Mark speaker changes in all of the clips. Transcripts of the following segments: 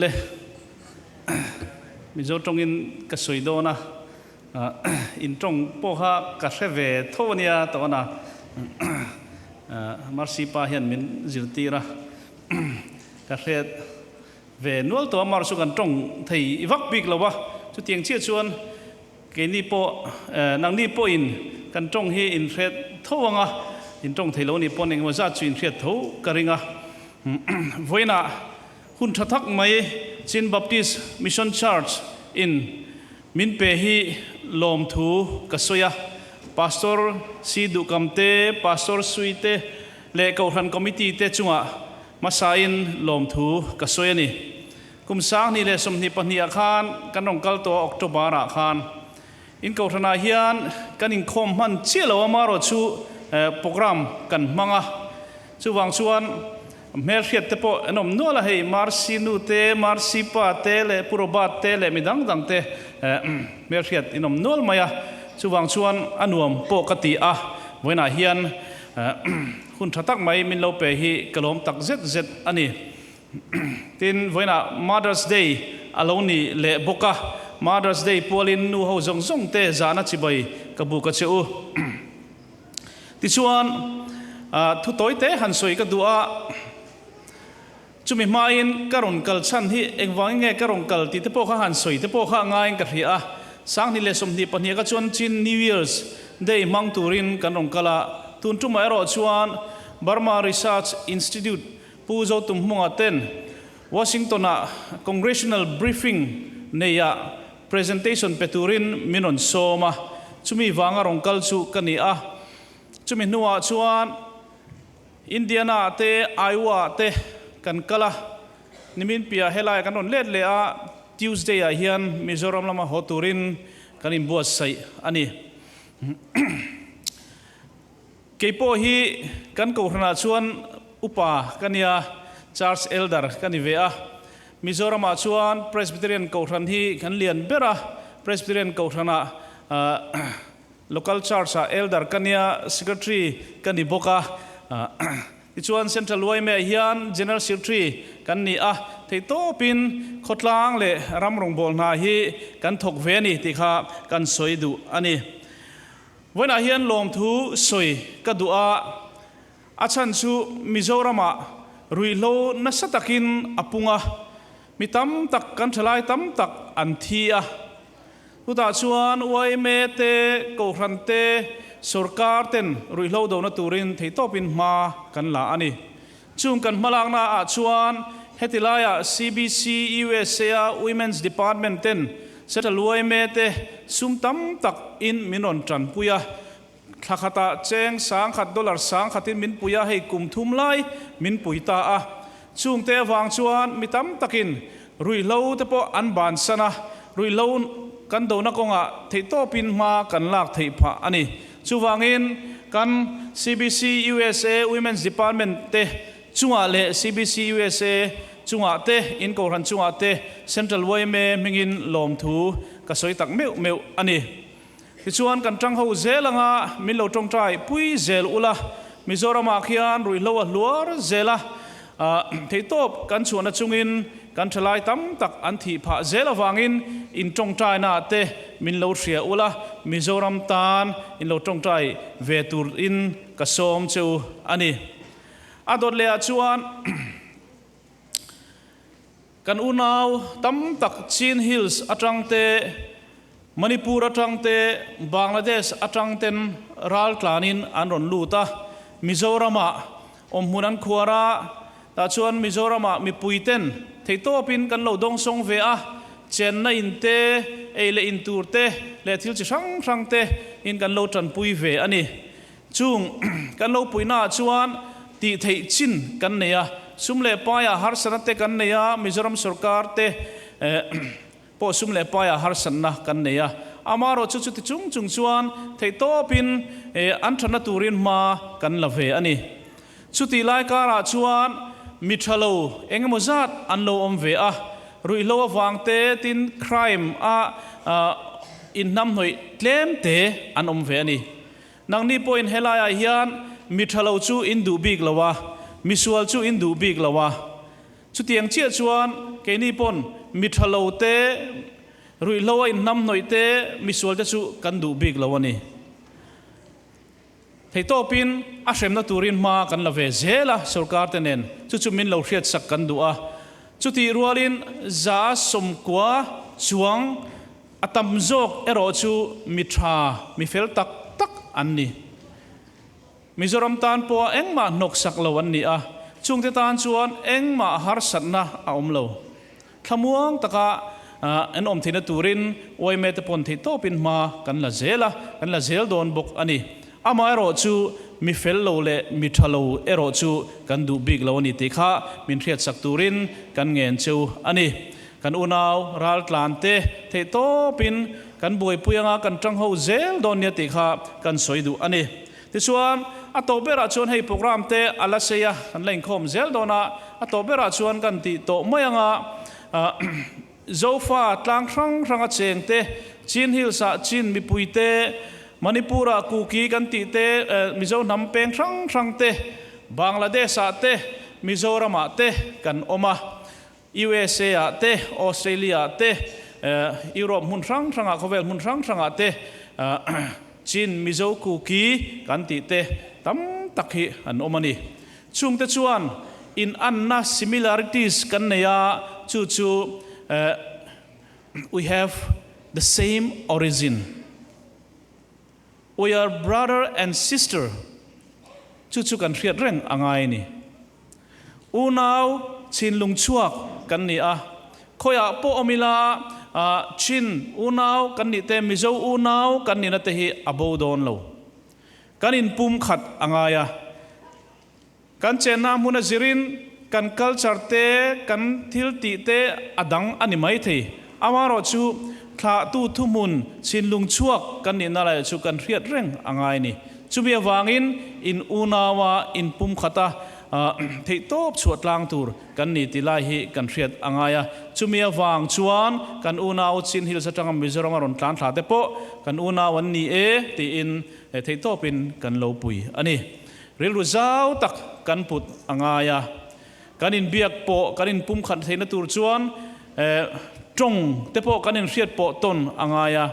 Speaker 1: Le, Mizo tawngin ka sawi dawn a, in tawng pawh kha ka hre ve tho a nia tawh a, Mercy pa hian min zirtir a, ka hre ve nual tawh a, Mar chu kan tawng thei vak bik lo a, chutiang chiah chuan keini pawh nangni pawhin kan tawng hi in hre tho ang a, in tawng thei lo nih pawn engemaw zat chu in hriat tho ka ring a, vawiinah. Hun tha tak mai Chin Baptist Mission Church in min pe hi lawmthu ka sawi a. Pastor Si Duhkam te, Pastor Sui te leh Kohhran Committee te chungah hmasain lawmthu ka sawi a ni. Kum 2022 ah khan kan rawn kal tawh a October ah khan in Kohhranah hian kan inkhawm hman chiah lo a marawhchu program kan hmang a. Chuvang chuan hmelhriat te pawh an awm nual a, hei Marcy nu te, Marcy pa te leh Pu Robert te leh mi dang dang te hmelhriat in awm nual mai a, chuvang chuan a nuam pawh ka ti a, vawiinah hian hun tha tak mai min lo pe hi ka lawm tak zet zet a ni. Tin, vawiinah Mother's Day a lo ni leh bawk a, Mother's Day pualin nu ho zawng zawng te zahna chibai ka buk a che u. Tichuan, thu tawi te han sawi ka duh a, chumi hmain ka rawn kal chhan hi engvangin nge ka rawn kal tih te pawh kha han sawi te pawh kha a ngaiin ka hria a. 2022 ka chuan Chin New Year's Day hmang turin kan rawn kal a, tun tumah erawh chuan Burma Research Institute Pu Zotumhmunga ten Washington-ah Congressional Briefing neiah presentation pe turin min rawn sawm a, chumi vanga rawn kal chu ka ni a. Chumi hnuah chuan Indiana-ah te, Iowa-ah te kan kal a, nimin piah helaiah kan rawn let leh a, Tuesday-ah hian Mizoram lama haw turin kan inbuatsaih a ni. Kei pawh hi kan kohhranah chuan upa ka nia, Church Elder ka ni ve a. Mizoramah chuan Presbyterian kohhran hi kan lian ber a, Presbyterian kohhranah Local Church-ah Elder ka nia, Secretary ka ni bawk a. Tichuan Central yma hian General Secretary kan ni a, theihtawpin khawtlang leh ram rawngbâwl hna hi kan thawk ve a ni tih kha kan sawi duh a ni. Vawiinah hian lawmthu sawi ka duh a, a chhan chu Mizoramah ruihhlo nasa takin a pung a, mi tam tak kan thalai tam tak an thi a. Chutah chuan yma te, Kohhran te, Sorkar ten ruihhlo dona turin theihtawpin hma kan la a ni. Chung kan hmalakna ah chuan heti laiah CBC USA a Women's Department ten Central yma te sum tam tak in min rawn tanpui a, thla khatah cheng 1000 dollar 1000 in min pui a, hei kum thum lai min pui ta a. Chung te avang chuan mi tam takin ruihhlo te pawh an bansan a, ruihhlo kan dona kawngah theihtawpin hma kan lak theih phah a ni. Chuvangin kan CBC USA Women's Department te chungah leh CBC USA chungah te, in Kohhran chungah te Central yma hmingin lawmthu ka sawi tak meuh meuh a ni. Tichuan kan tang ho zel anga min lo tawngtai pui zel ula, Mizoramah khian ruihhlo a hluar zel a, theihtawp kan chhuahna chungin kan thalai tam tak an thih phah zel avangin in tawngtaina te min lo hria ula, Mizoram tan in lo tawngtai ve turin ka sawm che u a ni. A dawt lehah chuan kan unau tam tak Chin Hills atang te, Manipur atang te, Bangladesh atang ten ral tlanin an rawn lut a, Mizoramah awmhmun an khuar a, tah chuan Mizoramah mipui ten theihtawpin kan lo dawngsawng ve a, chenna in te, ei leh in tur te leh thil chi hrang hrang te in kan lo tanpui ve a ni. Chung kan lo puihnaah chuan tih theih chin kan nei a, sum leh paiah harsatna te kan nei a, Mizoram sorkar te pawh sum leh paiah harsatna kan nei a. Amaherawh chu chuti chung chung chuan theihtawpin an thatna turin hma kan la ve a ni. Chutih lai karah chuan mi tha lo eng emaw zat an lo awm ve a, ruihhlo avang te tin crime a inhnamhnawih tlem te an awm ve a ni. Nangni pawhin helaiah hian mi tha lo chu in duh bik lo a, misual chu in duh bik lo a. Chutiang chiah chuan keini pawn mi tha lo te, ruihhlo a inhnamhnawih te, misual te chu kan duh bik lo a ni. Theitawpin a hremna turin hma kan la ve zel a sorkar te nen, chu chu min lo hriatsak kan duh a. Chutih rualin 90% chuang a tam zawk erawh chu mi tha, mi fel tak tak an ni. Mizoram tan pawha engmah hnawksak lo an ni a, chungte tan chuan engmah harsatna a awm lo. Thlamuang taka an awm theihna turin yma te pawn theihtawpin hma kan la zel a, kan la zel dawn bawk a ni. Amaherawh chu mi fel lo leh mi tha lo erawh chu kan duh bik lo a ni tih kha min hriatsak turin kan ngen cheu a ni. Kan unau raltlan te theihtawpin kan buaipui anga kan tangho zel dawn nia tih kha kan sawi duh a ni. Tichuan, a tawp berah chuan hei programme te a la sei a, kan la inkhawm zel dawn a, a tawp berah chuan kan tih tawh mai anga Zofa tlang hrang hranga cheng te, Chin Hills ah Chin mipui te, Manipur ah Kuki kan tih te, Mizo hnam peng hrang hrang te, Bangladesh ah te, Mizoram ah te kan awm a. USA ah te, Australia ah te, Europe hmun hrang hrangah, khawvel hmun hrang hrangah te Chin, Mizo, Kuki kan tih te tam tak hi an awm a ni. Chungte chuan inanna, similarities, kan nei a, chu chu we have the same origin, we are brother and sister, chu chu kan hriat reng a ngai a ni. Unau chinlung chhuak kan ni a, khawiah pawh awm ila Chin unau kan nih te, Mizo unau kan nihna te hi a bo dawn lo. Kan inpum khat a ngai a, kan chenna hmuna zirin kan culture te, kan thil tih te a dang a ni maithei. Amaherawhchu thlahtu thuhmun chinlung chhuak kan nihna laiah chu kan hriat reng a ngai a ni. Chumi avangin in unaua inpumkhat a theihtawp chhuah tlang tur kan ni tih lai hi kan hriat a ngai a. Chumi avang chuan kan unau Chin Hills atanga Mizoram a rawn tlan thla te pawh kan unau an ni e tiin theihtawpin kan lo pui a ni. Rilru zau tak kan put a ngai a. Kan inbiak pawh kan inpumkhat theihna tur chuan tawng te pawh kan inhriat pawh tawn a ngai a.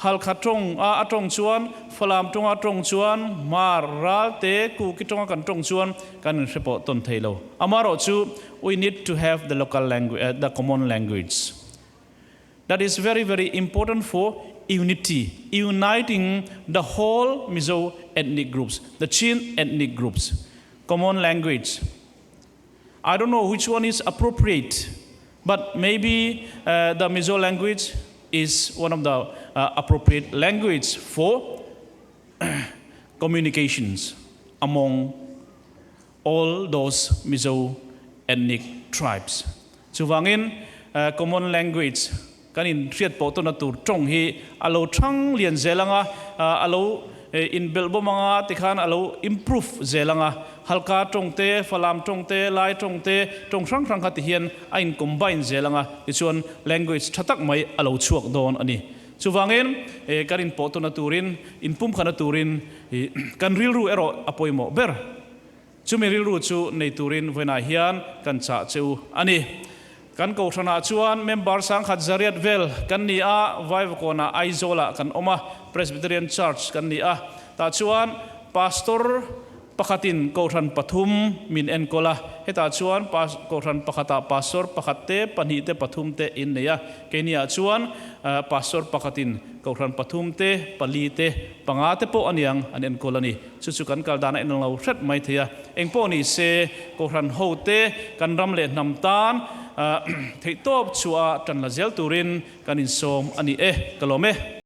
Speaker 1: Halkha tawng a a tawng chuan, Falam tawnga tawng chuan, Hmar, Ralte, Kuki tawnga kan tawng chuan kan inhre pawh tawn thei lo. Amaherawh chu we need to have the local language, the common language. That is very very important for unity, uniting the whole Mizo ethnic groups, the Chin ethnic groups. Common language. I don't know which one is appropriate, but maybe the Mizo language is one of the appropriate language for communications among all those Mizo ethnic tribes. Chuvangin common language kan inhriat pawh tawhna tur tawng hi a lo thang lian zel anga, a lo inbelh bawm anga tikhan a lo improve zel anga, Halka tawng te, Falam tawng te, Lai tawng te, tawng hrang hrang kha tihian a in combine zel anga tichuan language tha tak mai a lo chhuak dawn a ni. Chuvangin kan inpawh tawhna turin, inpumkhana turin kan rilru erawh a pawimawh ber. Chumi rilru chu nei turin vawiinah hian kan chah che u a ni. Kan kohhranah chuan member sangkhat zariat vel kan ni a, Vaivakawnah Aizawlah kan awm a, Presbyterian Church kan ni a. Tah chuan Pastor pakhatin kohhran pathum min enkawl a, hetah chuan kohhran pakhatah Pastor pakhat te, pahnih te, pathum te in nei a. Keiniah chuan Pastor pakhatin kohhran pathum te, pali te, panga te pawh a niang an enkawl a ni. Chu chu kan kal dan a inang lo hret mai thei a. Eng pawh ni se, Kohhran hote kan ram leh hnam tan theihtawp chhuah a tan la zel turin kan insawm a ni e. Ka lawm e.